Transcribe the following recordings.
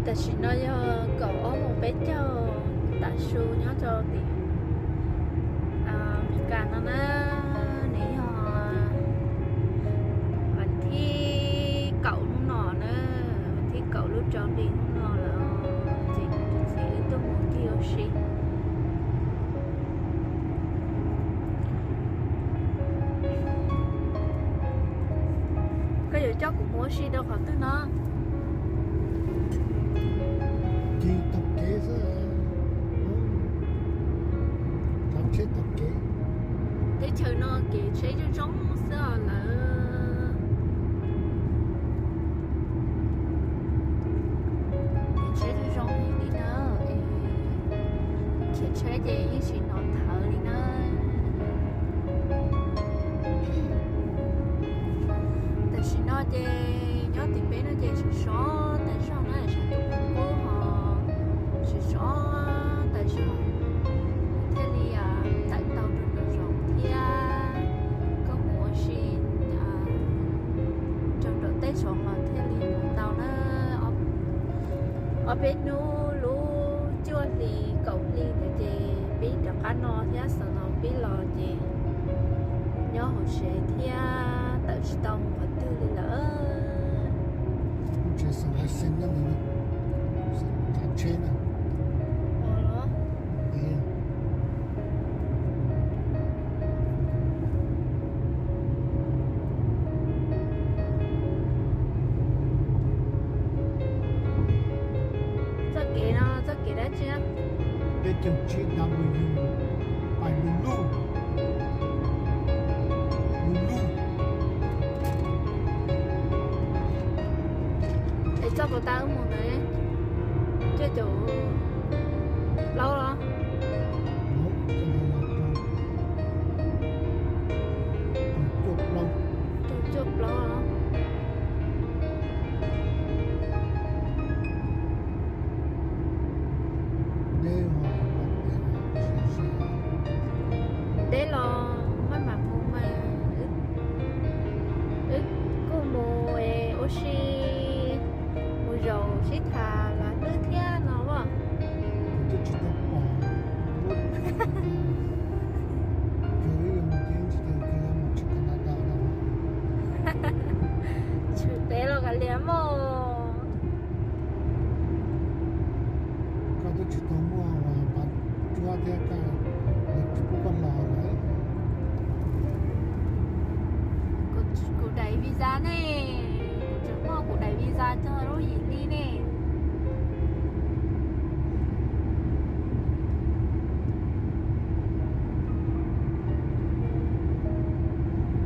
Tam sim no yog kaum ob moos peb caug tav su nyob rau tim Meskas no na. Nws yog vas thib kaum hnub no na, vas thib kaum lub rau hli hnub no lawm, ces kuv tus txiv wb tuaj mus ncig ua si. Koj yuav coj kuv mus ua si rau qhov twg no? Ncig taug kev xwb, tsheb taug kev. Teb chaws no kev tsheb zoo zoo xwb os lawm. Kev tsheb zoo zoo heev li na, es khiav tsheb ces yeej tsis hnov thawv li na. Tam sim no ces nyob tim peb no ces sov sov tas zog na, sab tub kub ho sov sov tas zog, thiaj li tawm tau rau nraum zoov thiab. Koj mus ua si rau nraum tej zoov los thiaj li mus tau na. Ob peb hnub lub cuaj hli kaum hli ntawd ces peb rov qab no thiab, xav no peb los ces nyob hauv tsev thiab tawm tsis tau mus qhov twg li lawm. Txoj kev no txoj kev dab tsi? Peb caug tsib W, pais Lus Lug, Lus Lug. Es txoj puas tau wb mus ntawd, cuaj caum plaub los? Cuaj caum plaub. Cuaj caum plaub. Deb los maj mam mus mas, wb kuj mus ua si, mus zaum sib tham los lwj thiab no as. Tshwm pem los kav liam mog. Koj twb tsis tau muaj pas tsuab thiab, kuv tsis pub koj los lawm. Kuv daim visa ne, kuv tseem muaj kuv daim visa txog lub yim hli ne.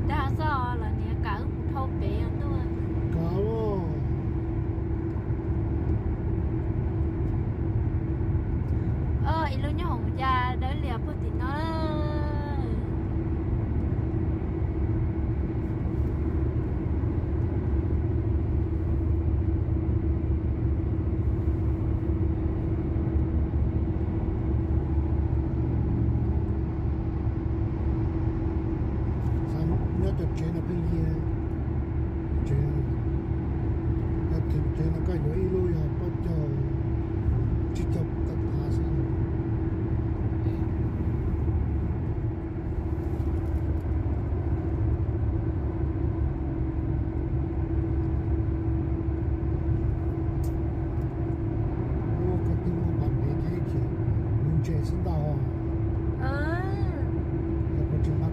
Dag xwb los niam kam wb mus dhau pem os ntuj. Ib lub nyuag hauv ya dawb lias puag tim no. Nyob cov tsev no pheej yig, tsev, tsev no koj yuav ib lub yog plaub caug, tsib caug tawm plaws xwb. Koj twb muaj pas npev ces ib chim nuv ntses xwb ntag.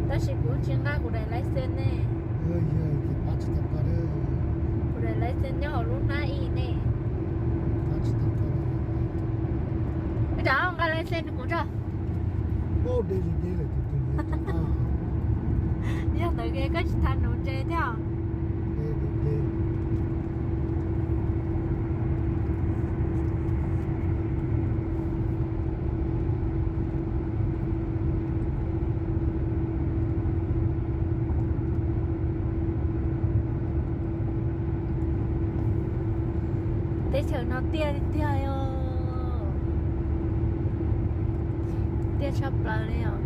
Tab sis kuv tsis nqa kuv daim license ne. Kuv daim license nyob hauv lub hnab ib ne. Ua cas nqa license rau kuv tso. Yog ntawd koj tsis tas nuv ntses thiab. Teb chaws no tiaj tiag os, tiaj tshaj plaws li os.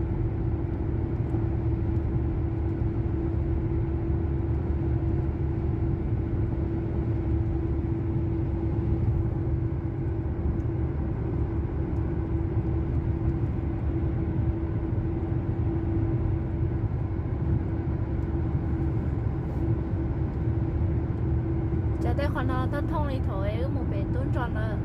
Txhob thooj li thaum wb mus pem tub ntsos ntawd.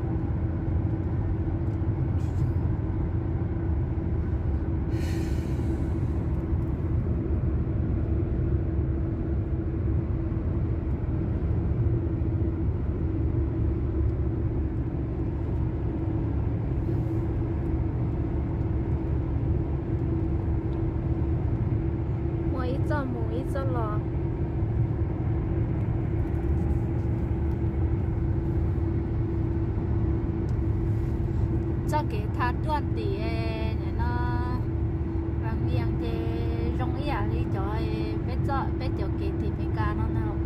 Muaj ib txoj mus ib txoj los. Txoj kev tha tuaj tim no, Vaj Vias ces zoo ib yam li cov peb, peb cov kev tim Meskas no ntag.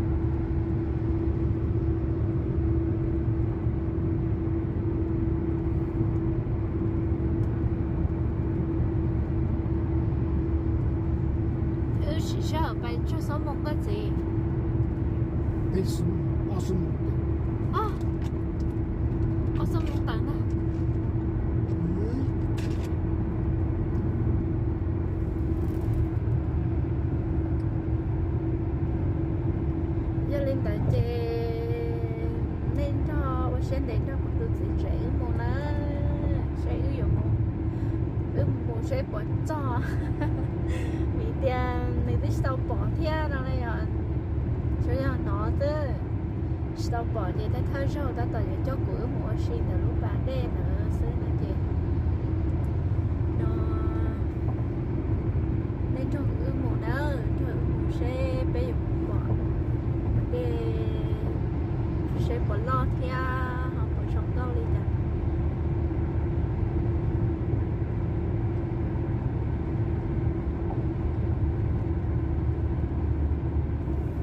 Wb sim sij hawm pais tsawg xuab moos koj txiv? Peb xuab, ob xuab moos tawm. Ob xuab moos tawm ntag. Yog li ntawd ces nej nrog ua siab ntev nrog kuv tus txiv tsev wb mus na, seb wb yuav mus, wb mus seb puas txog. Vim tias nws twb tsis tau pom thiab no, tsuas yog hnov xwb. Tsis tau pom ces thawj thawj zaug tab tom yuav coj kuv wb mus ua si ntawm lub pas dej ntawd xwb no ces, no, nej nrog wb mus na, nrog wb mus seb peb yuav mus pom pas dej, seb puas loj thiab ho puas zoo nkauj li cas.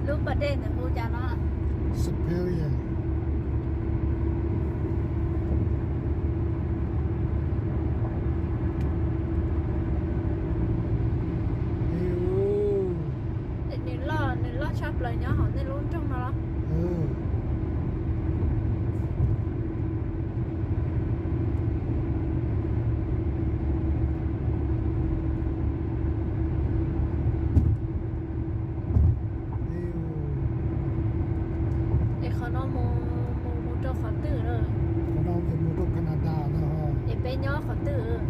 Lub pas dej ntawd hu cas no? Superior. Nws loj, nws loj tshaj plaws nyob hauv nej lub nroog no los? Es qhov no mus, mus, mus rau qhov twg lawm? Qhov no ces mus rau Canada no. Es peb nyob qhov twg?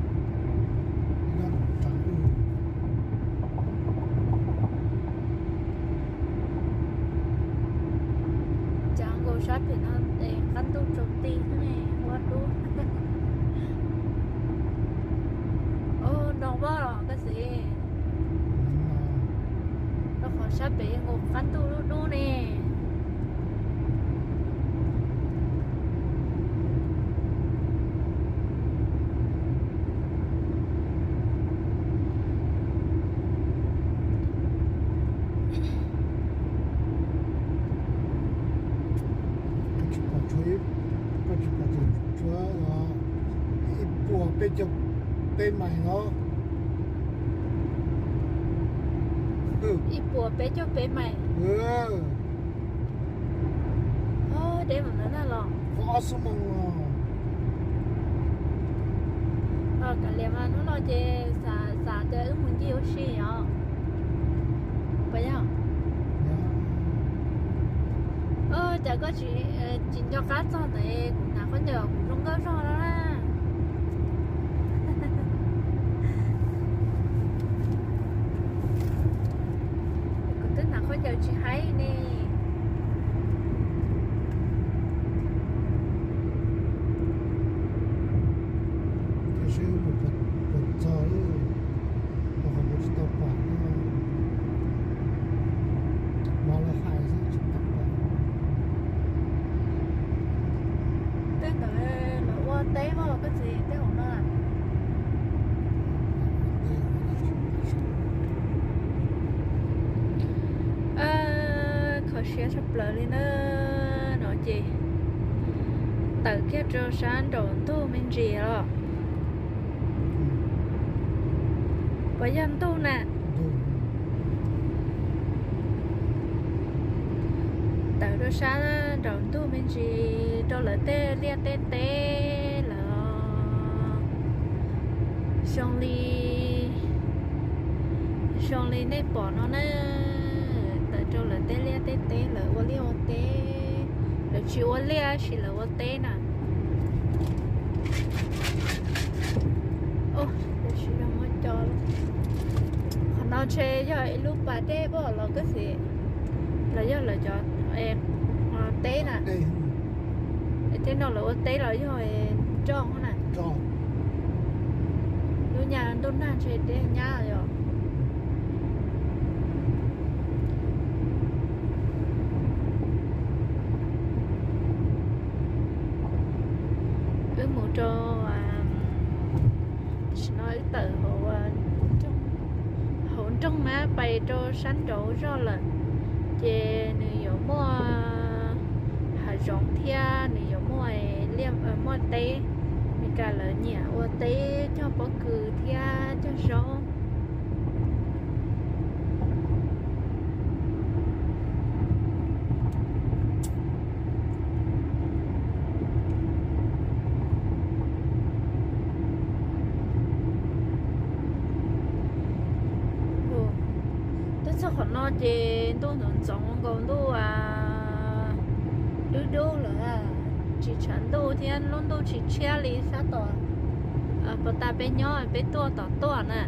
Cas nkaus sab pem no es qab ntuj tsaus ti ne, huab dub. Ub, nroo vaj los koj txiv. Rau qhov sab pem nkaus qab ntuj dub dub ne. Koj tsis pom tshuav, koj tsis pom tshuav ib puas peb caug peb mais no. Ib puas peb caug peb mais. Deb mus ntawd ntag los? Kav liam mas hnub no ces xav tias wb mus ncig ua si os. Puas yog? Cas koj tsis, tsis nco qab txog ntawd kuv hnav khaub ncaws kuv zoo nkauj zog no na. Kuv twb hnav khaub ncaws tsis haib ne. Seb puas txog, qhov kuv tsis tau pom no. Mov lawv hais xwb tsis tau pom. Tej ntawd lawv ua teb mas koj txiv, tej hauv no. Kho siab tshaj plaws li na. No ces tawm kiag rau sab nraum ntug me ntsis os. Puas yog ntug na? Tawm rau sab nraum ntug me ntsis rau lawv tej liaj tej teb lawm. Zoo li, zoo li nej pom no na, tawm rau lawv tej liaj tej teb lawv ua liaj ua teb. Lawv tsis ua liaj sis lawv ua teb na. Tab sis yog muaj cov, qhov no ntshe yog ib lub pas dej pom los koj xim, los yog lawv cov teb na. Tej no lawv ua teb los yog nroj na. Lub nyab ntuj nag ntshe dej nyab yom. Wb mus rau, tam sim no wb tawm hauv nroog na, pais rau sab nraud zog lawm, ces nws yuav muaj hav zoov thiab nws yuav muaj, muaj teb. Meskas lawv nyiam ua teb cog pob kws thiab cog zaub. Tuaj txog qhov no ces ntuj ntxoov ntxoov nkaus, ntuj dub dub lawm, tsis tshav ntuj thiab lub ntuj tsis tshiab li sab tom pas tas peb nyob peb tuaj tom tuaj na.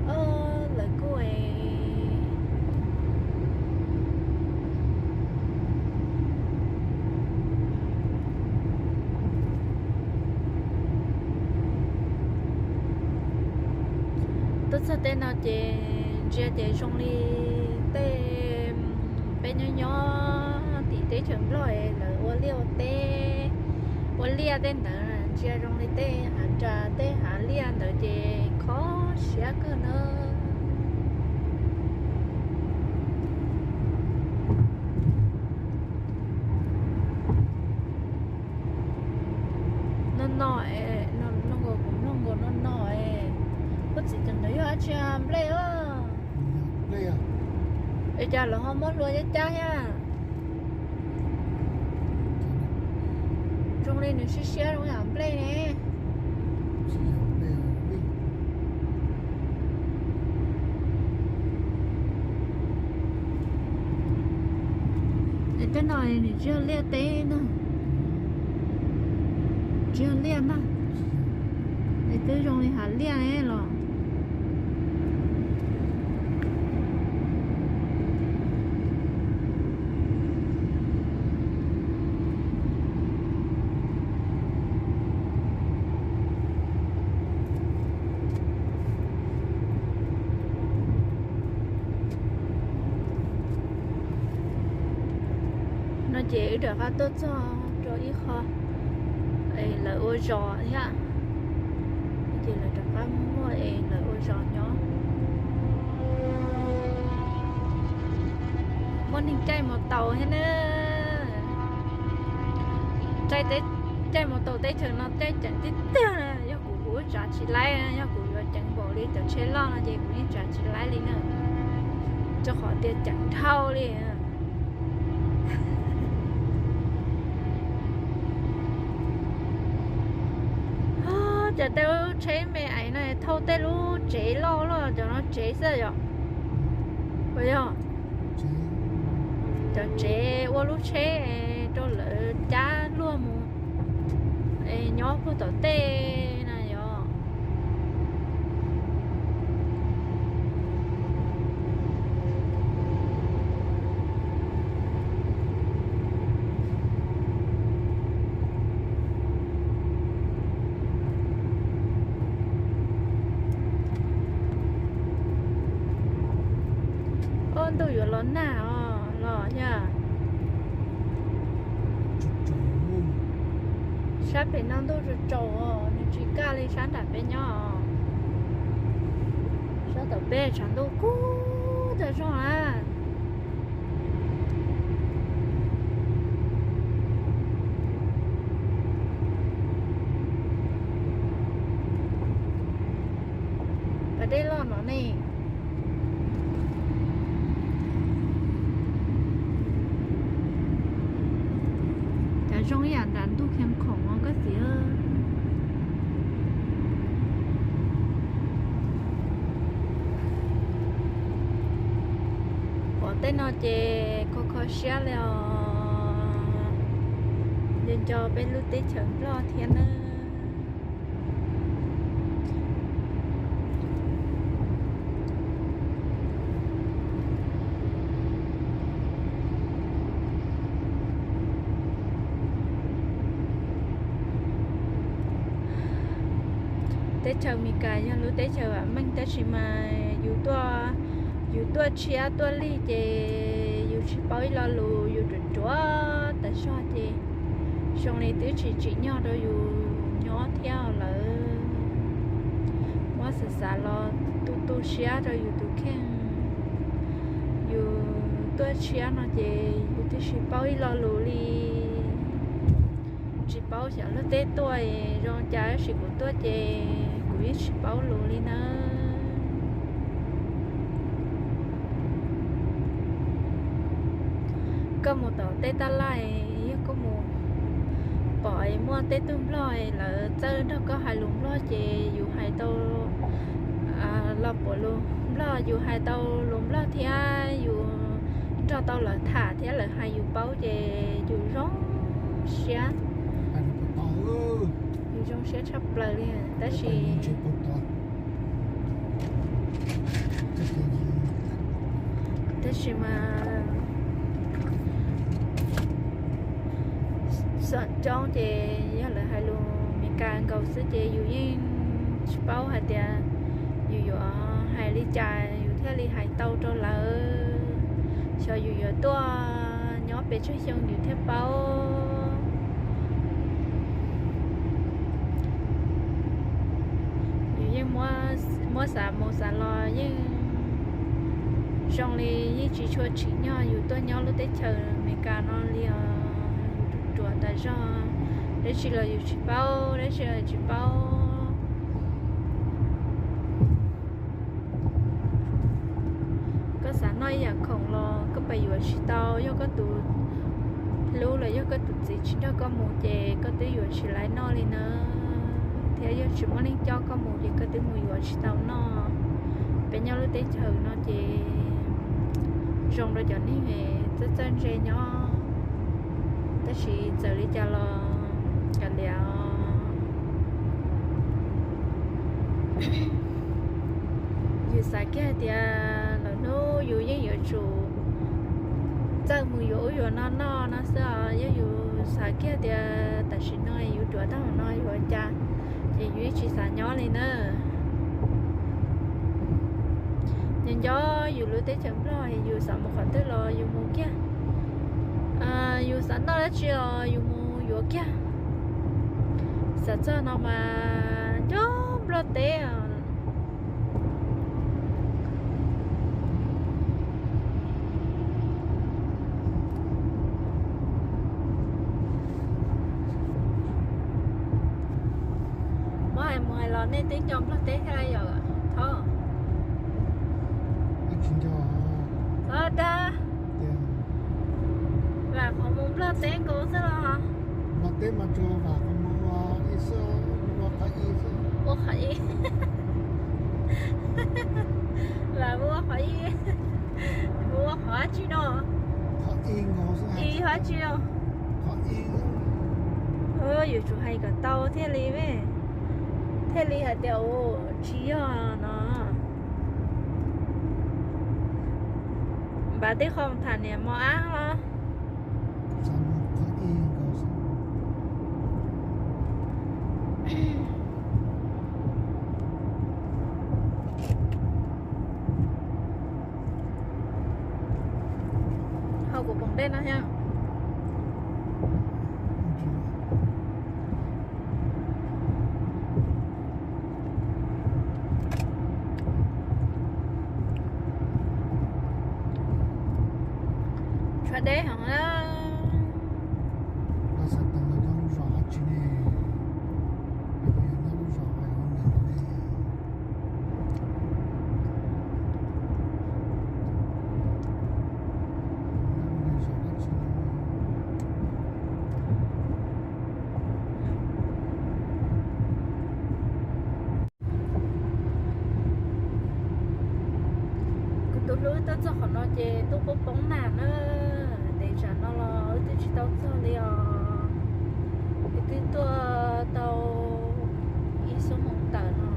Lawv kuj tuaj txog tej no ces ntsia ces zoo li tej peb nyob nyob tim teb chaws Nplog lawv ua liaj ua teb, ua liaj tej ntawd ntsia zoo li tej hav ras tej hav liaj ntawd ces kho siab kawg na. No no, no nkaus kuv mloog nkaus no no, koj txiv cov ntawd yog dab tsi, nplej os? Es cas lawv ho muab hlua cab cab thiab? Zoo li nws siab siab zoo yam nplej ne. Es tej no nws tsis yog liaj teb na, tsis yog liaj na, es twb zoo li hav liaj los. No ces wb rov qab tuaj txog rau ib qho es lawv ua zos thiab, ces lawv rov qab muaj es lawv ua zos nyob. Muaj neeg caij mus taus thiab na. Caij mus taus teb chaws no caij ceev tiag tiag, yog kuv kuv tsav tsis laib, yog kuv yuav ceev npaum li cov tsheb loj no ces kuv yeej tsav tsis laib li na, rau qhov tias ceev dhau li. Cas tej lub tsheb me ais no thauj tej lub tsev loj loj, cov no tsev xwb yom? Puas yog? Cov tsev ua lub tsheb rau lawv cab luag mus nyob puag tom tej na yom. Ob, ntuj yuav los nag os los yog. Sab pem no ntuj tsaus tsaus os, nws tsis kaj li sab nram peb nyob os. Sab tom peb tshav ntuj kub tag zog na. Pas dej loj no ne. Cas zoo ib yam nram ntug Khiav Khoom os koj txiv. Teb no ces kho kho siab li os, nco nco peb lub teb chaws Nplog thiab na. Teb chaws Amelikas yog lub teb chaws vam meej tab sis mas yus tuaj, yus tuaj tshiab tuaj lig ces yus tsis paub ib lo lus, yus ruam ruam tas zog ces zoo li twb tsis tsim nyog rau yus nyob thiab lawm. Muab xav xav los tu tu siab rau yus tus kheej. Yus tuaj tshiab no ces yus twb tsis paub ib lo lus li. Tsis paub xyov luag teb tuaj zoo cas, tab sis kuv tuaj ces kuv yeej tsis paub lus li nawb. Koj mus tom tej taj laj, yog koj mus pom muaj tej tug Nplog lawv txawj nrog koj hais lus Nplog ces yus hais tau los puav lus Nplog, yus hais tau lus Nplog thiab yus nrog tau lawv tham thiab lawv hais yus paub ces yus zoo siab. Yus zoo siab tshaj plaws li tab sis tab sis mas xam coob ces yog lawv hais lus Meskas nkaus xwb ces yus yeej tsis paub hais tias yus yuav hais li cas yus thiaj li hais tau rau lawv. Xyov yus yuav tuaj nyob pes tsawg xyoo yus thiaj paub. Yus yeej muab xav mus xav los yeej zoo li yeej tsis tshua tsim nyog yus tuaj nyob lub teb chaws Amelikas no li os. Yus ruam tas zog, dab tsi los yus tsis paub, dab tsi los yus tsis paub. Koj xav noj ib yam khoom los koj pab yuav tsis tau, yog koj tus hlub los yog koj tus txiv tsis nrog koj mus ces koj twb yuav tsis laiv noj li na. Thiab yog tsis muaj neeg coj koj mus ces koj twb mus yuav tsis tau noj. Peb nyob lub teb chaws no ces zoo rau cov neeg txawj txawj ntse nyob, tab sis txawm li cas los kav liam. Yus xav kiag tias lwm hnub yus yeej yuav tsum txawj mus yuav ub yuav no noj no xwb os. Yog yus xav kiag tias tam sim no yus ruam tag no yus ua cas, ces yus yeej tsis xav nyob li na. Nco nco yus lub teb chaws Nplog, yus xav mus qhov twg los yus mus kiag. Yus xav noj dab tsi los yus mus yuav kiag. Xav txog no mas nco Nplog teb. Muab hais mus hais los nej twb nco Nplog teb thiab yom? Thaub, thaub dag, vam qhov mus Nplog teb nkaus xwb los? Ua qhov ib, vam ua qhov ib, ua qhov dab tsi no? Ib qhov dab tsi no? Yuav tsum hais kom tau thiaj li, thiaj li hais tias ua tsis yog no. Npav tib qho tham niam mos ab los. Hau kuv poom dej no thiab. Tshuav deb heev. Kuv tus hlub Txog qhov no ces ntuj poob poob nag na, ntev tsam no los wb twb tsis tau txog li os. Wb twb tuaj tau ib xuab moos tawm no,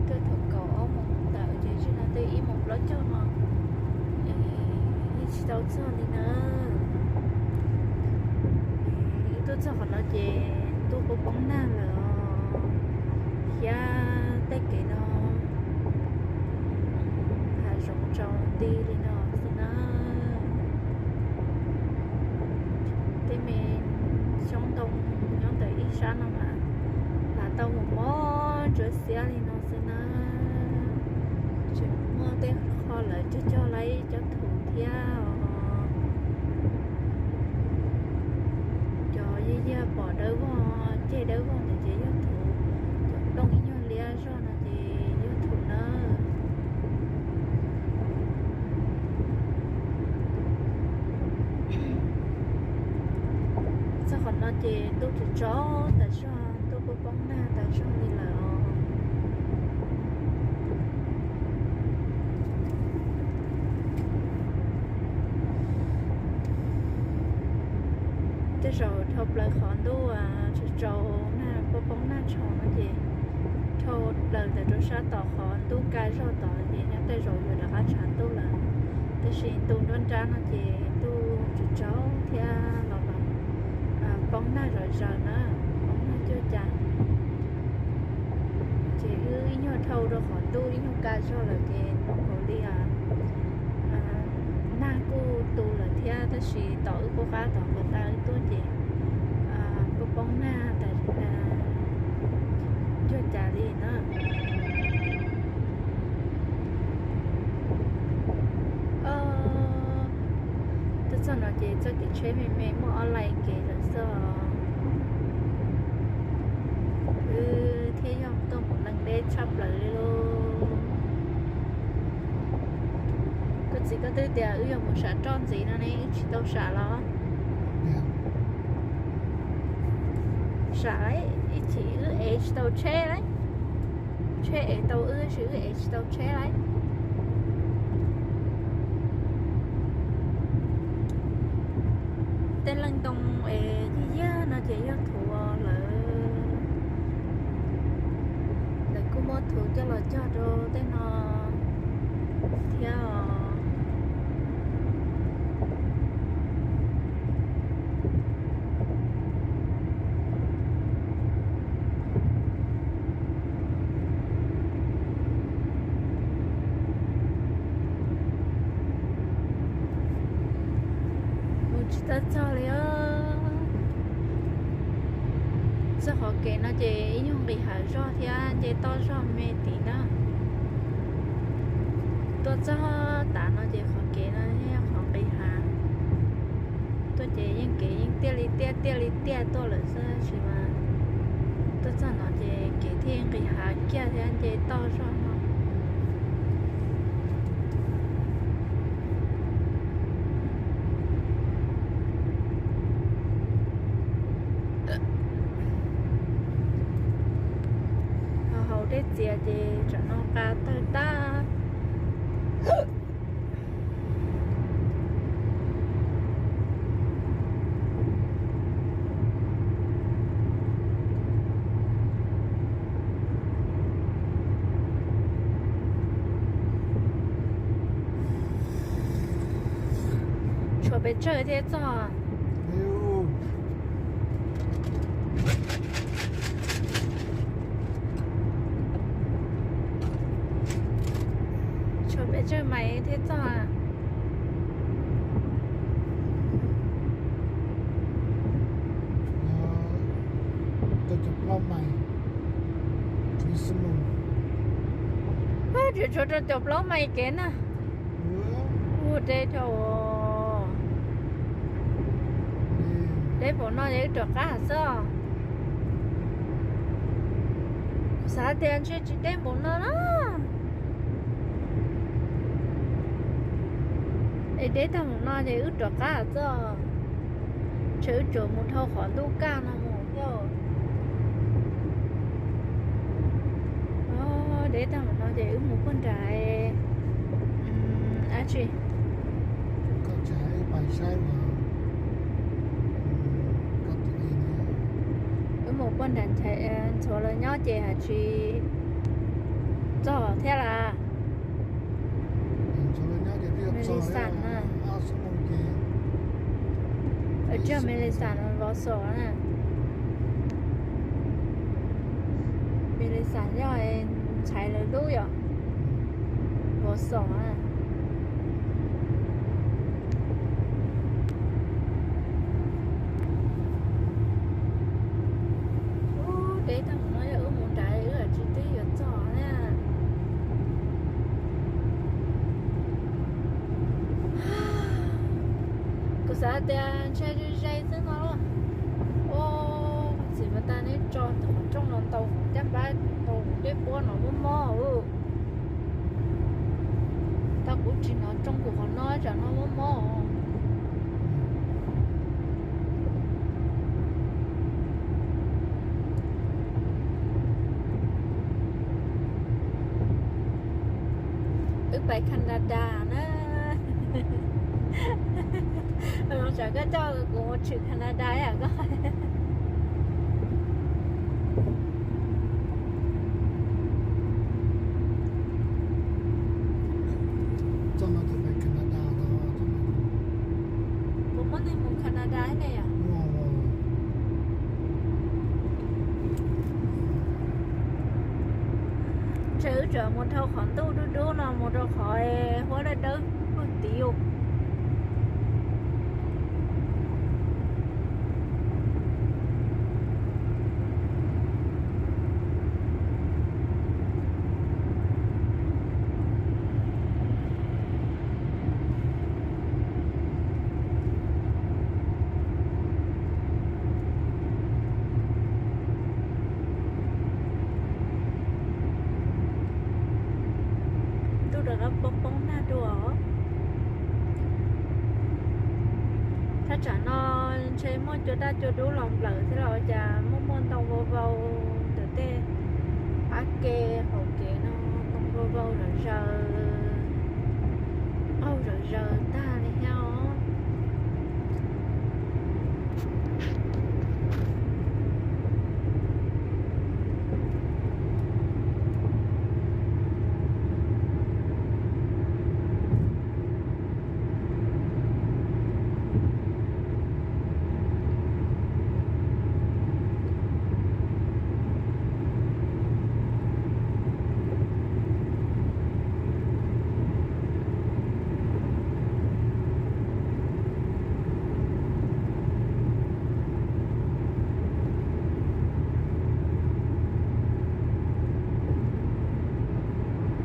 tuaj thaum kaum ob moos tawm ces tsis no twb ib moos plaub caug no, yeej tsis tau txog li na. Wb tuaj txog qhov no ces ntuj poob poob nag lawm os, thiab tej kev no hav zoov tsaus nti li no xwb na. Tej me xyoob ntoo nyob ntawm ib sab no mas hlav tau mus mob ntsuav xiab li no xwb na. Tseem muaj tej qho lawv cog cog laib cov thuv thiab os. Cov yaj yaj pom dawb vog, ceg dawb vog ntawd ces yog thuv, cov nplooj ib nyuag liab zog no ces yog thuv na. Txog qhov no ces ntuj tsaus tsaus tas zog, ntuj poob poob nag tas zog li lawm os. Tej zaum dhau plaws qhov ntuj tsaus tsaus nag poob poob nag tshau no ces dhau plaws ntawm rau sab tom qhov ntuj kaj zog tod ces nyob tej zaum yuav rov qab tshav ntuj lawm. Tab sis ntu nruab nrab no ces ntuj tsaus tsaus thiab los poob nag zom zaws na, poob nag cuag cas. Ces wb ib nyuag dhau rau qhov ntuj ib nyuag kaj zog lawm ces zoo nkaus li nag kuj tu lawm thiab, tab sis tom wb qub qab tom npau taws wb tuaj ces poob poob nag tas cuag cas li na. Tuaj txog no ces txoj kev tsheb me me muaj ob lain kev lawm xwb. Wb thiaj yog tuaj mus leej deb tshaj plaws li lauj. Koj txiv koj twb tias wb yuav mus sam roj ntxiv no ne, wb tsis tau sam los? Sam ib chim wb ev tsis tau tsheb lauj. Tsheb ev tau wb tab sis wb ev tsis tau tsheb lauj. Tej leej ntoo es yag yag no ces yog thuv lawm. Lawv kuj muab thuv coj los cog rau tej no thiab os. Mus tsis tau txog li os. Txog qhov kev no ces ib nyuag nqis hav zog thiab nce toj zog me tim na. Tuaj txog tav no ces qhov kev no yog qhov nqis hav. Tuaj ces yeej kev yeej tiaj li tiaj tiaj li tiaj tuaj lawm xwb tab sis mas tuaj txog no ces kev thiaj nqis hav kiag thiab nce toj zog no. Haus dej txias ces tsam no qa tawg tag. Tshuav pes tsawg thiab txog? Tshuav pes tsawg mais thiab txog? Tsis tshuav rau caum plaub mais kev na. Ua deb dhau. Deb npaum no es wb rov qab xwb. Xav tias ntshe tsis deb npaum no na. Es deb tag npaum no ces wb rov qab xwb. Ntshe wb tsuas mus dhau qhov ntuj kaj no mus thiab. Deb tag npaum no ces wb mus puag nram Tsis, wb mus puag nram Nchaiv, ntxuav lawv nyob ces hais tsis txog thiab las. Melissa na. Tsiaj Melissa vov xom na. Melissa yog ntxhais lawv lub yom. Vov xom na. Ub, deb tag mus no yog wb mus nrad wb tsis twb yuav txog na. Kuv xav tias ntshai ze ze xwb no. Ub, txiv mas tas neb tso qhov rooj no ntau caj npab ntau dej puab no mob mob. Tau kuv tsis hnov rooj kuv qhov no tsam no mob mob. Wb pais Canada na. Los tsam koj coj kuv mus tshwm Canada yam koj. Puas muaj neeg mus Canada ne yom? Ntshe wb tseem mus dhau qhov ntuj dub dub no mus rau qhov huab dawb dawb puag tid. Ntuj rov qab poob poob nag dua. Thaj tsam no ntshe muaj cua daj cua dub los nplawm thiab los cas muaj muaj ntoo vau vau ntawm tej qab ke qaum kev no, ntoo vau vau zom zaws, qaug zom zaws tag li thiab os.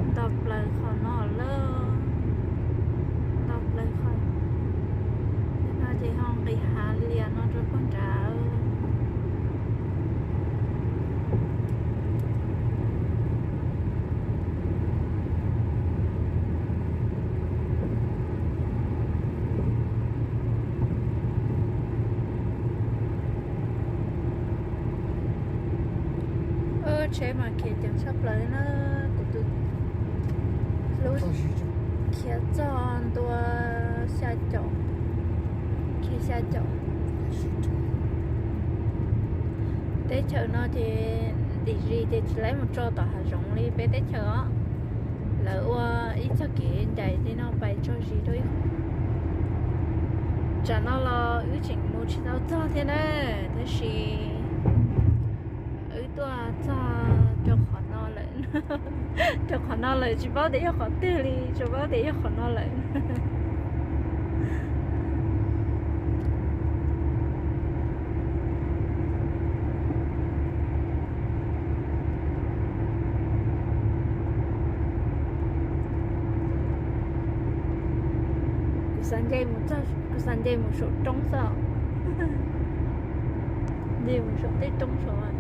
Nto plaws qhov no lawm, nto plaws qhov no ces ho nqis hav lias no rau puag nrad. Tsheb mas khiav ceev tshaj plaws na, kuv tus hlub khiav txog ntua xya caum, khiav xya caum. Teb chaws no ces dim zis ces tsis laib mus tso tom hav zoov li peb teb chaws os. Lawv ua ib txoj kev ncaim li no pais tso zis rau ib qho. Tsam no los wb tseem mus tsis tau txog thiab na, tab sis wb tuaj txog rau qhov no lawm. Rau qhov no lawm, tsis paub tias yog qhov twg li, tsuas paub tias yog qhov no lawm. Kuv xav nce mus txog, kuv xav nce mus saum roob xwb. Nce mus saum tej roob saud.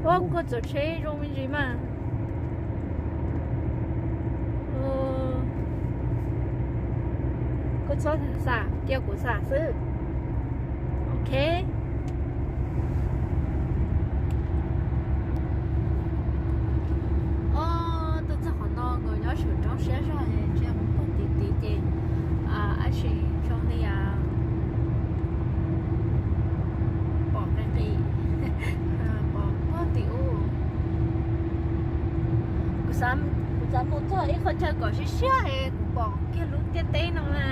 Ua, koj txawm tsheb zoo me ntsis mas. Koj txhob xam, cia kuv xam xwb. Ok. Siab zog, ntsia mus puag tim tid ces dab tsi zoo li pom qis qis, pom puag tim ub. Kuv xav mus txog ib qho chaw kom siab siab es kuv pom kiag lub ntiaj teb no na.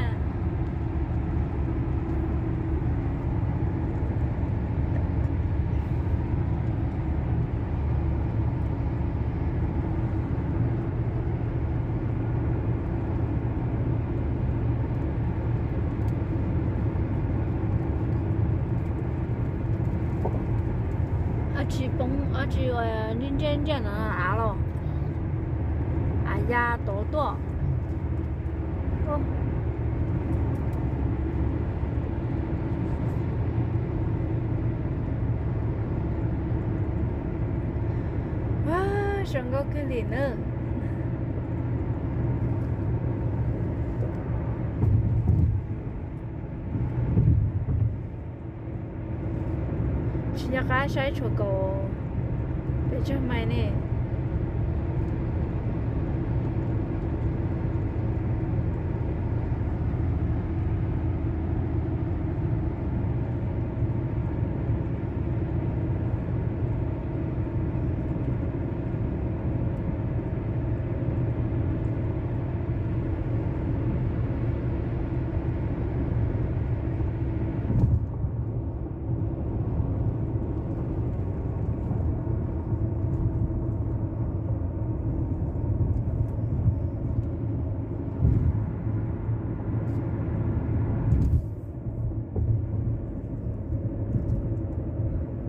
Dab tsi poob, dab tsi ua ntsiag ntsiag ntsiag no av los? Av ya tod tuaj. Zoo nkauj kawg li na. Tsis nco qab saib tshuav kaum pes tsawg mais ne.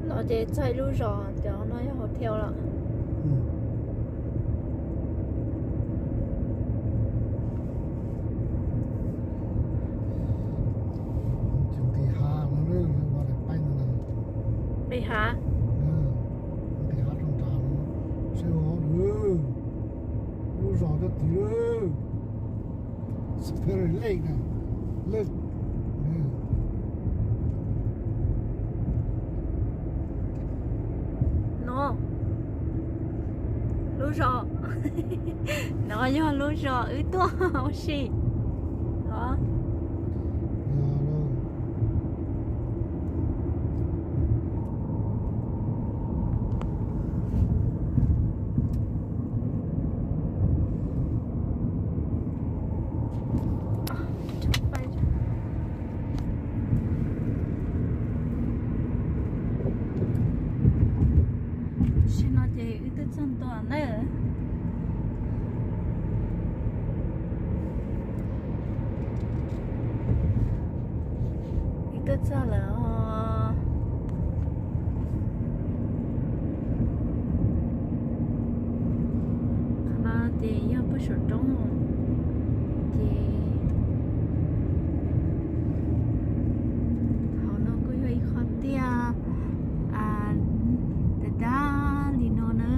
Los ces txog ib lub zos, cov no yog hotel lawm. Nqis hav, nqis hav rau nrad, lub zos cov tid. Spirit Lake na. No, lub zos no yog lub zos wb tuaj ua si os. Tam sim no ces wb twb txog ntua na. Wb twb txog lawm os. Qhov no ces yog pem saum roob ces hauv no kuj yog ib qho tiaj dag dag li no na.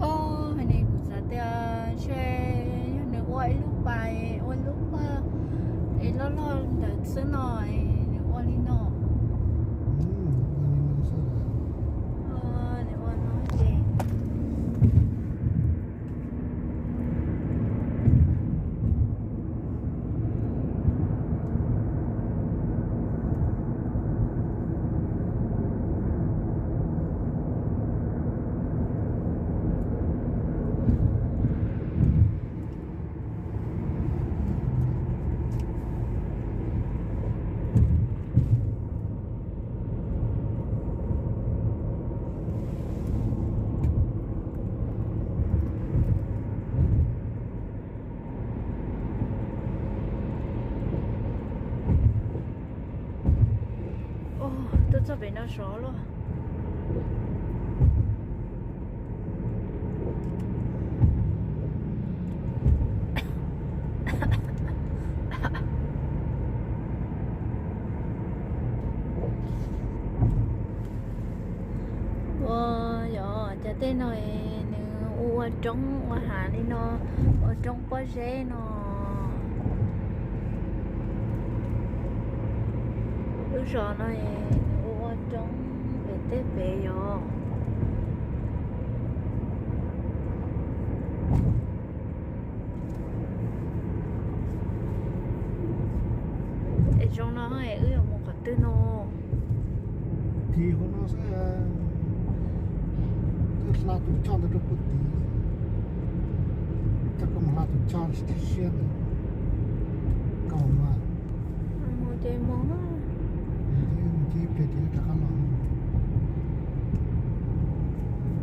Os, hais ne kuv xav tias ntshe yog nws ua ib lub pas, ua ib lub pas es loj loj ntawd xwb no, nws ua li no. Nws ua no ces Tuaj txog pem no sov luaj. Tej no es nws ua ua roob ua hav li no, ua roob pob zeb no. Lub zos no es nws ua ua roob pem tej pem yom. Es zoo no es wb yuav mus qhov twg no? Tiv hauv no xwb, twb hla tus choj ntawd rau puag tid, coj koj mus hla tus choj siab ntawd, koj mus mas. Mus ces mus, mus ces ib pliag ces rov qab los.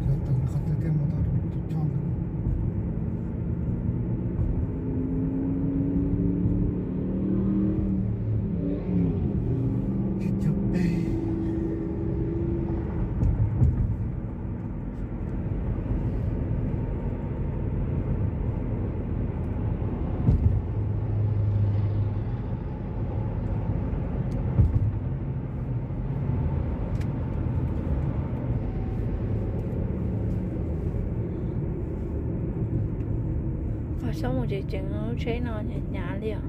Xyov tawm qhov twg thiaj mus tau tus choj ntawd. Tsib caug peb. Qhov xyov mus tseem tseem lub tsheb no hnyav hnyav li os.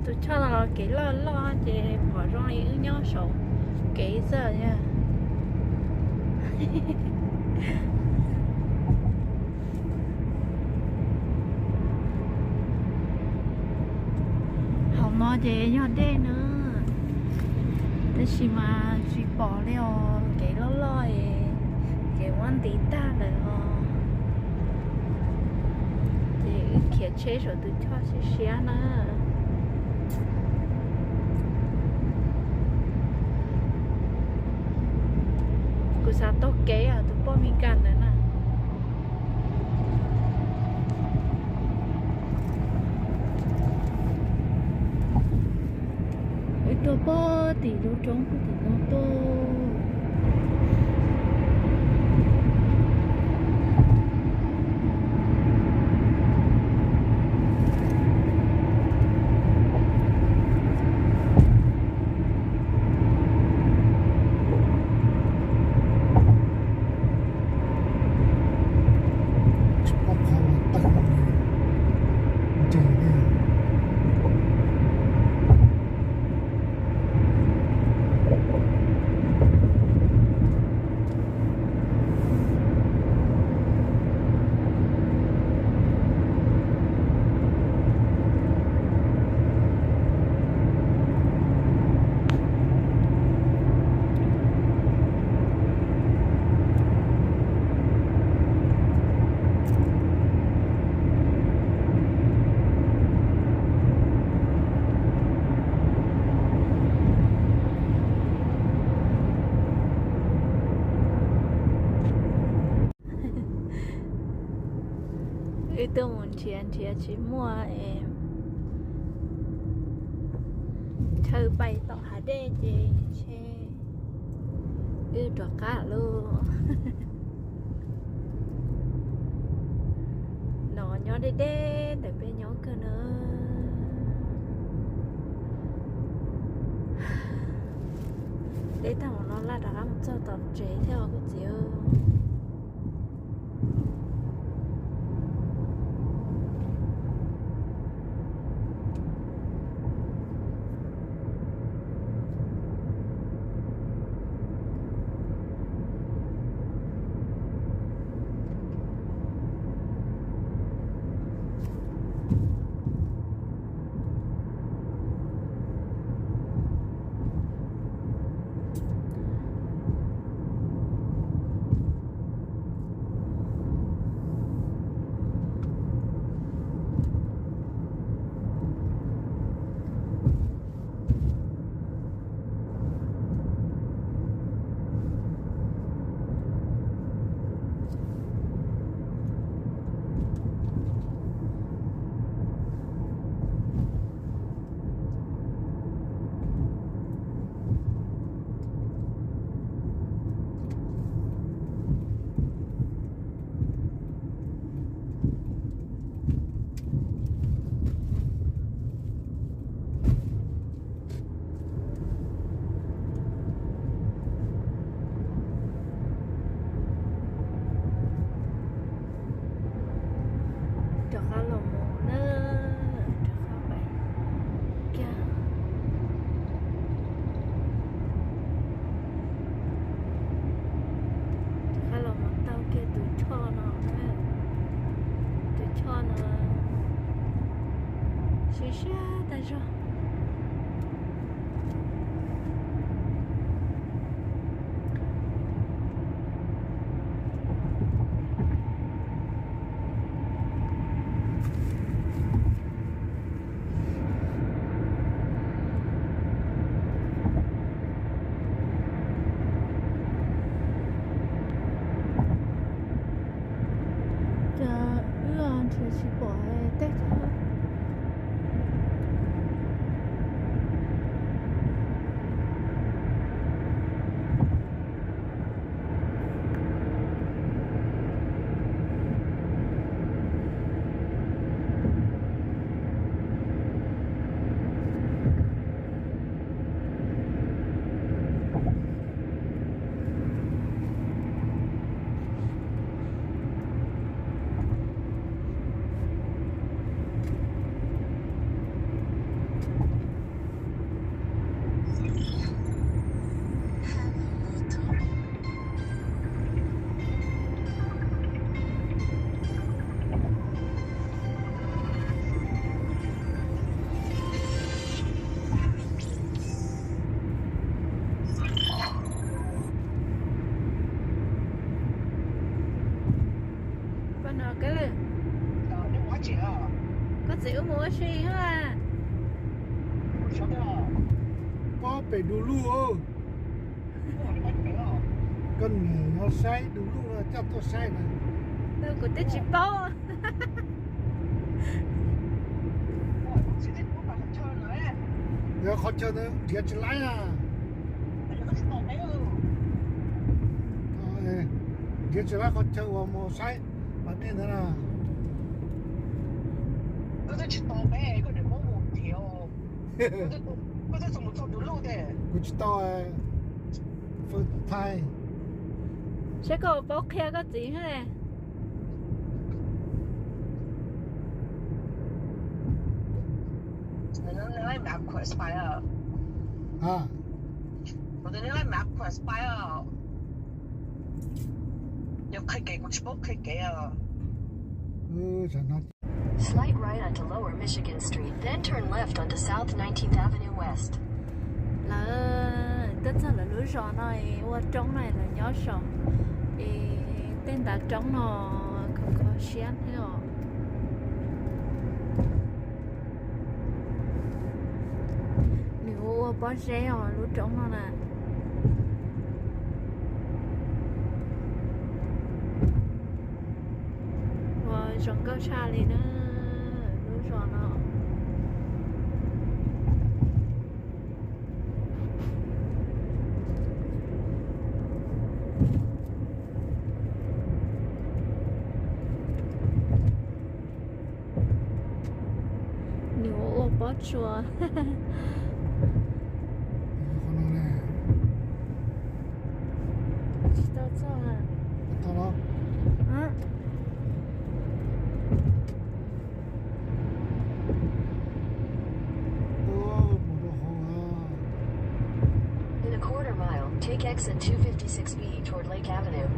Tus choj no los kev loj loj ces pom zoo li wb nyob saum kev xwb os. Hauv no ces yog dej na, tab sis mas tsis pom li os, kev loj loj es kev muab ntis tag lawm os. Ces wb khiav tsheb saum tus choj siab siab na. Kuv xav taug kev os tus poj Mes Kas ntawd na. Wb tuaj pog tim lub roob pog tim no tuaj. Wb tuaj mus nrhiav nrhiav tsis muaj es chaw pais tom hav dej ces ntshe wb rov qab lauj. No nyob deb deb ntawm peb nyob kawg na. Deb tag mus no laj rov qab mus txog tom tsev thiab os kuv txiv. Siab tas zog. Cas wb nrhiav tsis pom tej. Poj no kab lawm. Koj txiv wb mus ua si hos. Pob pem du lug. Koj niam yog saib du lug no coj tuaj saib na. Kuv twb tsis paub. Yog qhov chaw ntawd nrhiav tsis laib na. Nrhiav tsis laib qhov chaw uas mus saib pas dej ntawd na. Kuv tsis tau fwm thaij. Saib koj paub qhia koj txiv na. Slight right onto Lower Michigan Street, then turn left onto South nineteenth Avenue West. Lawv tuaj txog lawv lub zos no es ua roob no lawv nyob saum es tej ntav roob no kho kho siab thiab os. Nws ua ua pob zeb os lub roob no na. Ua zoo nkauj tshaj li na lub zos no. Nws ua ua pob tsuas. Tsis tau txog. In a quarter mile, take exit two fifty-six B toward Lake Avenue.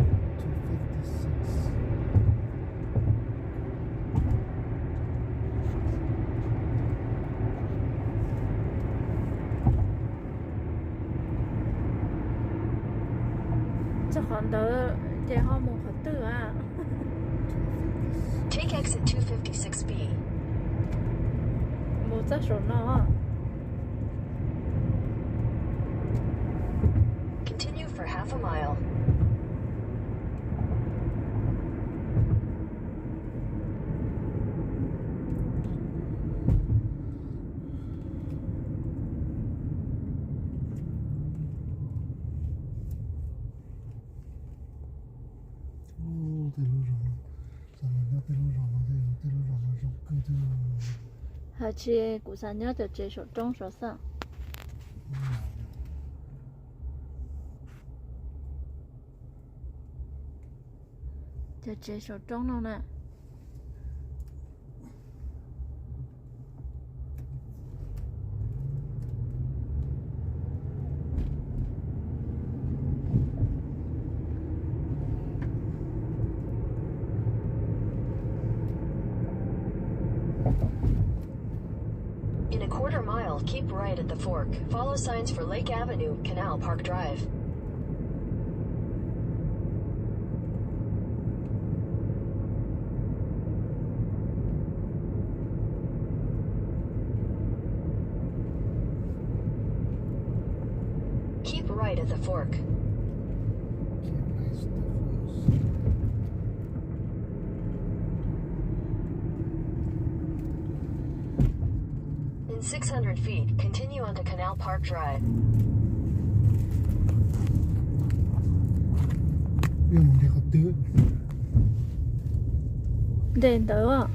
Txog qhov ntawd ces ho mus qhov twg a? Take exit two fifty-six B. Mus txog saum no. Continue for half a mile. Tej lub zos, tej lub zos no, tej lub zos no zoo kawg thiab. Hais tsis kuv xav nyob cov tsev saum roob saud xwb. Cov tsev saum roob no na. In a quarter mile, keep right at the fork. Follow signs for Lake Avenue, Canal Park Drive. Keep right at the fork. In six hundred feet, continue onto Canal Park Drive. Nres ntawd.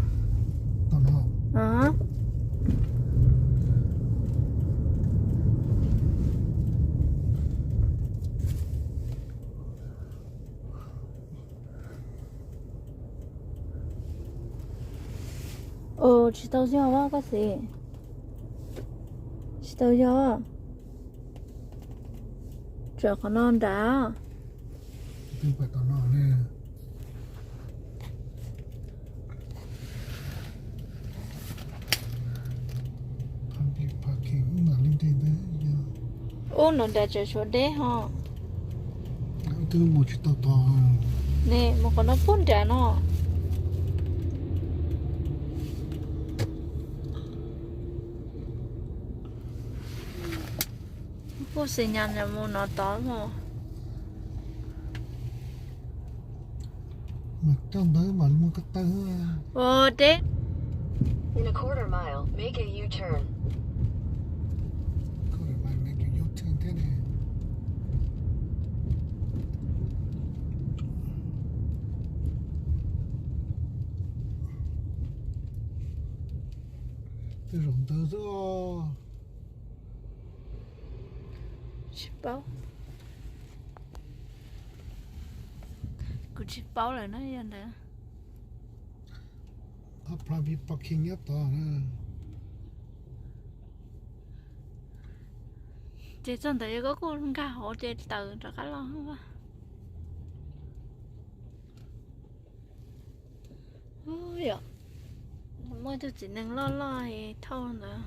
Ua tsis tau yog a koj xis, tsis tau yog. Tsam qhov no nrad. Ub, no nrad tseem tshuav deb ho. Ne mus qhov no pub nrad no. Kuj xis nyas mus no tod mus. Mas coj ntawd mas muaj koj tawg. Ua deb. In a quarter mile, make a U-turn. Quarter mile, make a U-turn thiab ne. Tej zaum ntawd xwb. Tsis paub. Kuv tsis paub lawm na, yog ntawd. Ob private parking nyob tod na. Ces txog ntawd yog koj kuj nkag hauv ces tawm rov qab los. Yog muaj tus txiv neej loj loj thauj ntawd.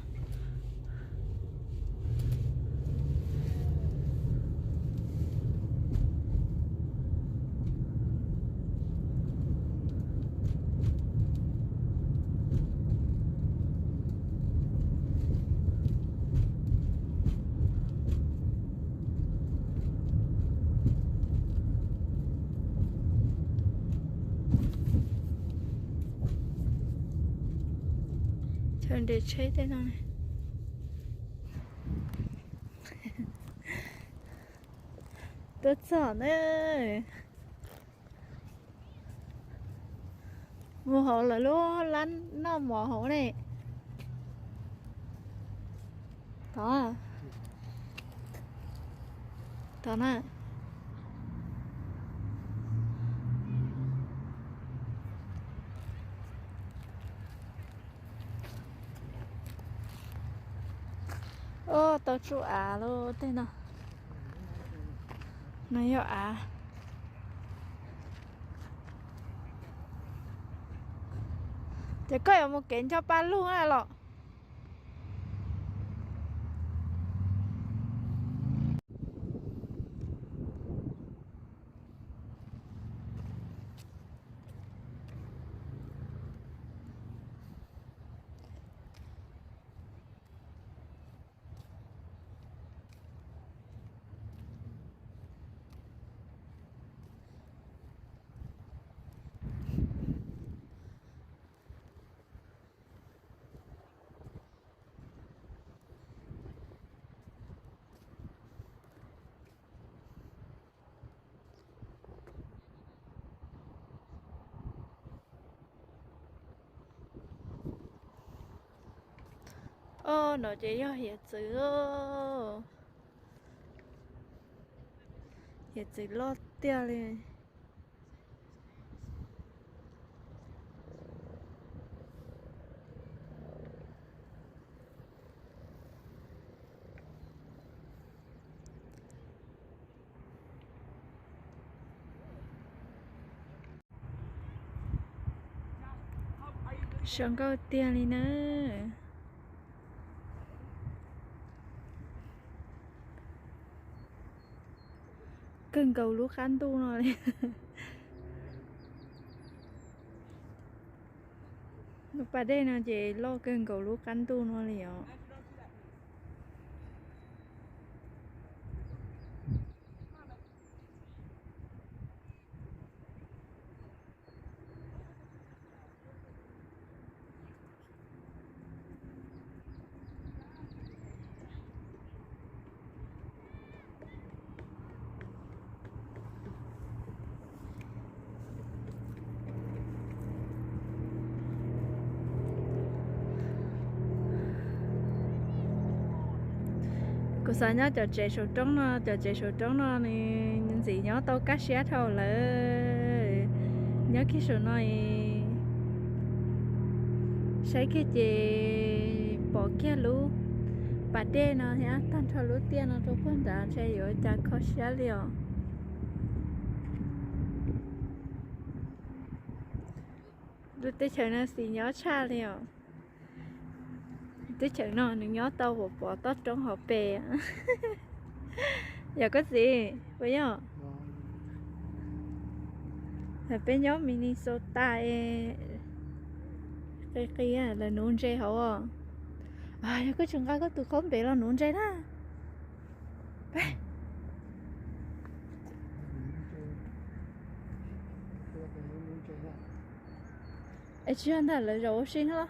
Chaw nres tsheb tej no. Tuaj txog na. Mus hauv lawv lub lab noj mov hauv ne. Tod, tod na. Tau tsuj av lawm tej no. No yog av. Ces koj yuav mus kev ncho pa lug na los? Os, no ces yog hiav txwv. Hiav txwv loj tiag li. Zoo nkauj tiag li na. kawg nkaus lub qab ntuj no li. Lub pas dej no ces loj kawg nkaus lub qab ntuj no li os. Kuv xav nyob cov tsev saum roob no, cov tsev saum roob no nws ntxim nyob tau kaj siab dhau lawm. Nyob kiag saum no es saib kiag ces pom kiag lub pas dej no thiab tag nrho lub tiaj no rau puag nrad ntshe yuav cas kho siab li os. Lub teb chaws no xis nyob tshaj li os. Teb chaws no nws nyob tau pom pom toj roob hauv pes. Yog koj txiv puas yog? Peb nyob Minnesota es qis qis lawv nuv ntses hauv os. Yog koj tsis nqa koj tus khaub npev los nuv ntses na. Es tsis yog ntawm lawv zaum ua si no los?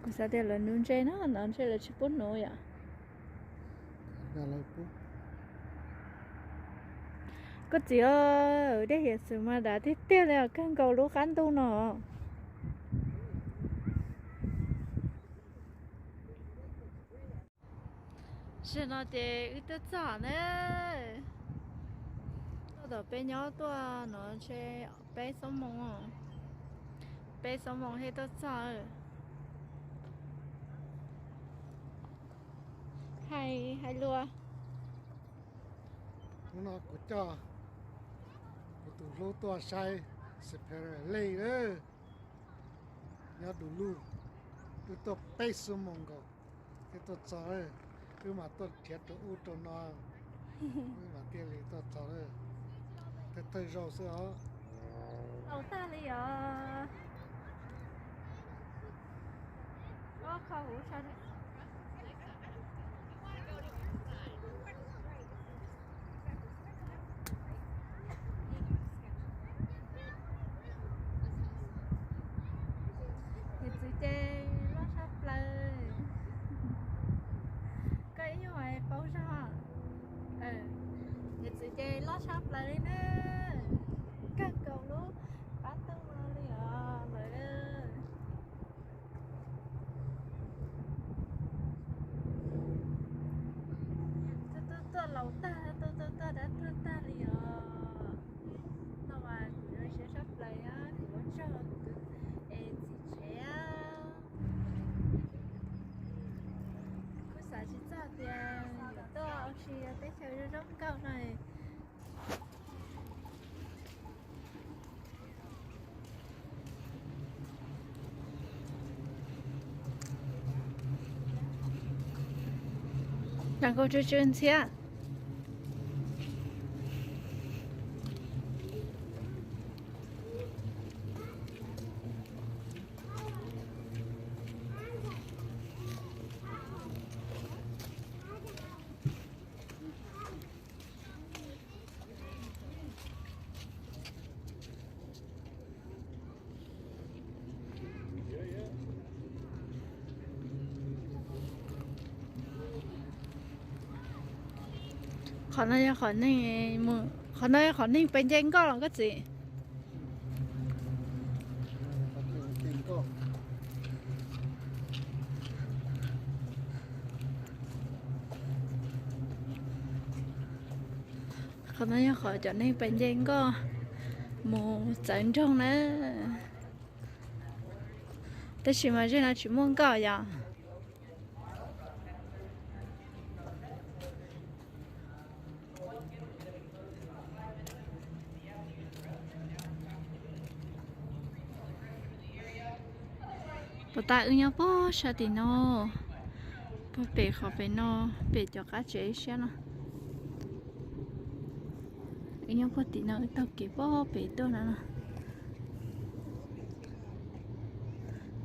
Kuv xav tias lawv nuv ntses no, no ntshe lawv tsis pub nuv yom. Koj txiv, dej hiav txwv mas dav tiag tiag li os, kawg nkaus lub qab ntuj no. Zaum no ces wb tuaj txog na. Tuaj tom peb nyob tuaj no ntshe peb xuab moos, peb xuab moos thiaj tuaj txog. Hais, hais lus. Hnub no kuv coj kuv tus hlub tuaj saib Spring Lake lawm. Nyob Duluth, wb tuaj peb xuab moos nkaus thiaj tuaj txog lawm. Wb mam tuaj nrhiav rau ub rau no, wb mam thiaj li tuaj txog lawm. Thawj thawj zaug xwb os. Laus tag li os. Ob qho huv tshaj. Niam txiv ces loj tshaj plaws. Koj ib nyuag paub zog. Niam txiv ces loj tshaj plaws li na. Kawg nkaus lub qab ntuj no li os lawm. Tuaj tuaj tuaj laus tag, tuaj tuaj tuaj dab tuag tag li os. No mas kuv zoo siab tshaj plaws, kuv ua tsaug kuv tus txiv tsev. Kuj xav tsis txog tias yuav tuaj ua si teb chaws zoo zoo nkauj no. Zoo nkauj tsw tsw ntxhiab. Qhov no yog qhov neeg, qhov no yog qhov neeg pes nce nkoj los koj txiv? Qhov no yog qhov cov neeg pes nce nkoj mus txawv nroog na. Tab sis mas zeg no tsis muaj nkoj yom. Puas tas wb nyob puag sab tim no, Puag pem qhov pem no, pem cov qab tsev siab no. Wb nyob puag tim no wb taug kev puag pem tuaj na no.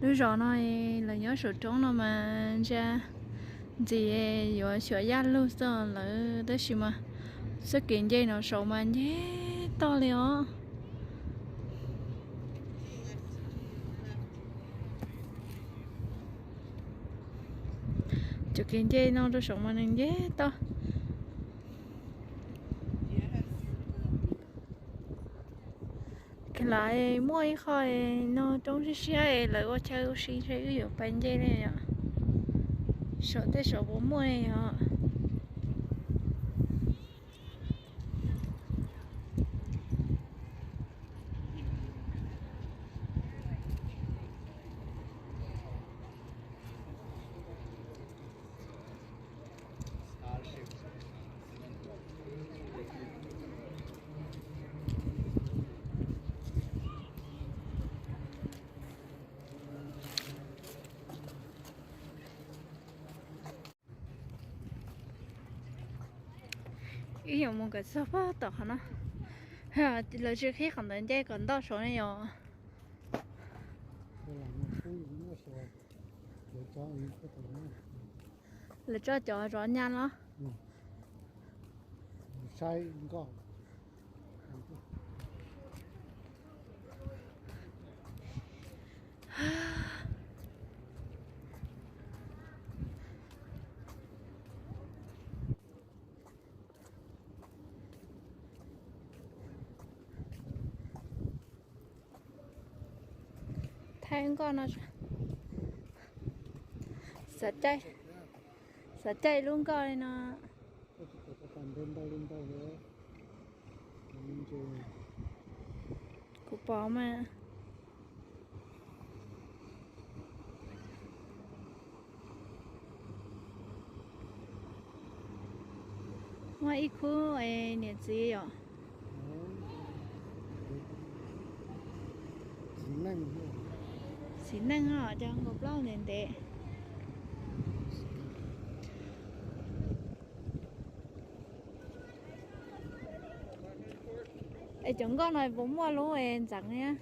Lub zos no lawv nyob saum roob no mas ntsia ntxim yuav xyuas yaj lug xwb lawm tab sis mas txoj kev nce no saud mas ncig toj li os. Cov kev nce no rau saum mas nws ncig toj. Lawv muaj ib qho no roob siab siab es lawv ua chaw ua si ntshe wb yuav pais nce li yom. Saum tej saum puas muaj li yom. Ib yuav mus kom txog puag tom qhov no. Lawv tsis qhib qhov ntawd nce kom ntoj saud ne yom. Lawv tso cov zov nyas los. Thaij nkoj no, xav caij lub nkoj li no. Kuv pom mas. Muaj ib khub niam txiv yom. Txiv neej os, cov nkaus plaub ntev ntev. Es cov nkoj no puas muaj lub ntxeev thiab?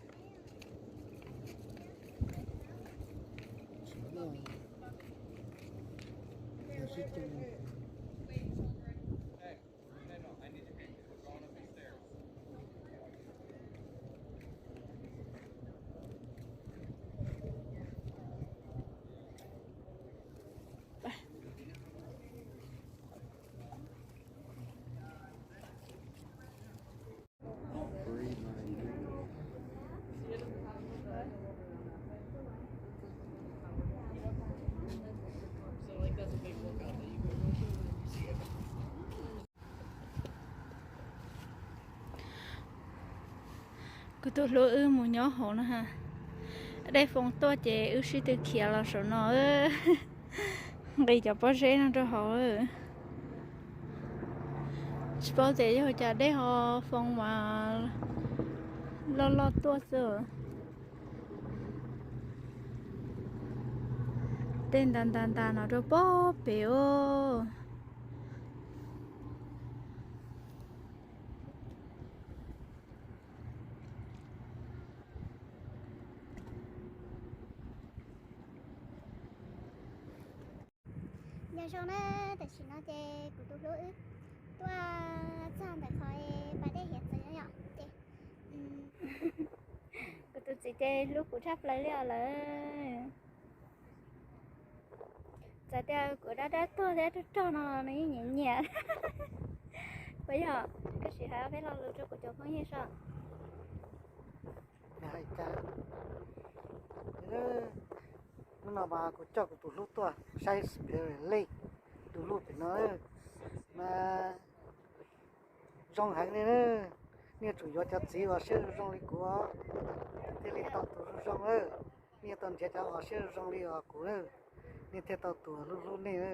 Kuv tus hlub wb mus nyob hauv no ha. Dej foo tuaj ces wb sib tw khiav los saum no. Nqis cov pob zeb no rau hauv. Tsis paub tias yog cas dej ho foo mas loj loj tuaj xwb. Tej ntas ntas ntas no rau pob pem os. Nyob zoo na, tam sim no ces kuv tus hlub wb tuaj txog ntawm qhov pas dej hiav txwv yom ces kuv tus txiv ces hlub kuv tshaj plaws li os lawm. Txawm tias kuv dab dab tuag thiab rog rog no nws yeej nyiam nyiam. Puas yog? Koj sim hais ob peb lo lus rau kuv cov phooj ywg soj. Hnub no mas kuv coj kuv tus hlub tuaj saib Spirit Lake, tus hlub pem no mas zoo heev li na. Nej tsum yuav cov txiv uas siab zoo zoo li kuv thiaj li tau tus zoo zoo na. Nej tau nrhiav cov uas siab zoo zoo li uas kuv na, nej thiaj tau tus hlub hlub nej na.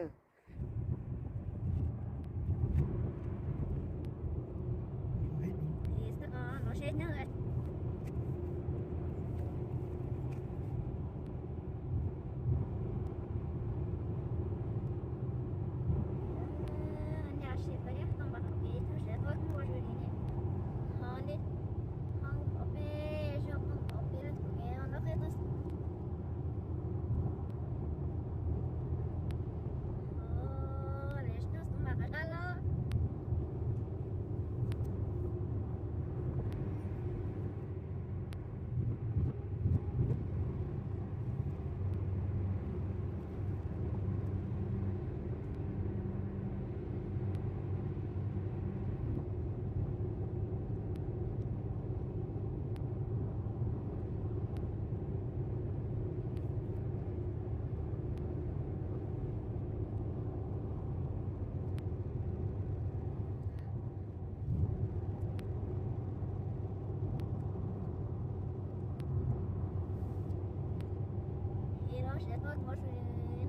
Ua mus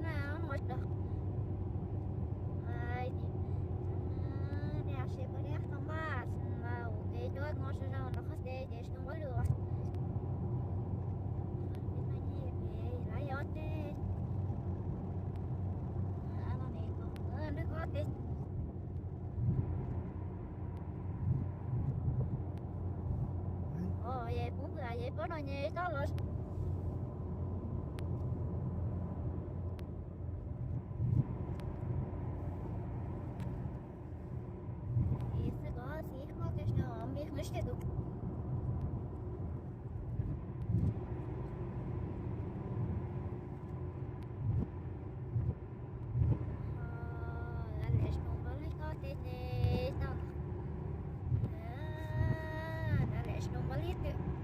na, mus rau. Ai, nej siab puas diam, tau mas, ua ke coj mus sawv daws nrog qhov teb ces tsis tau npaum li. Lawv yog tej, lawv ko tej. Os, yog poob ntawm yog poob no nyem toj los. Xwb ko xwb, muaj tej no me hlwb siab tus. Lawv lem snow npaum li ko tej ces tau. Lawv lem snow npaum li twg.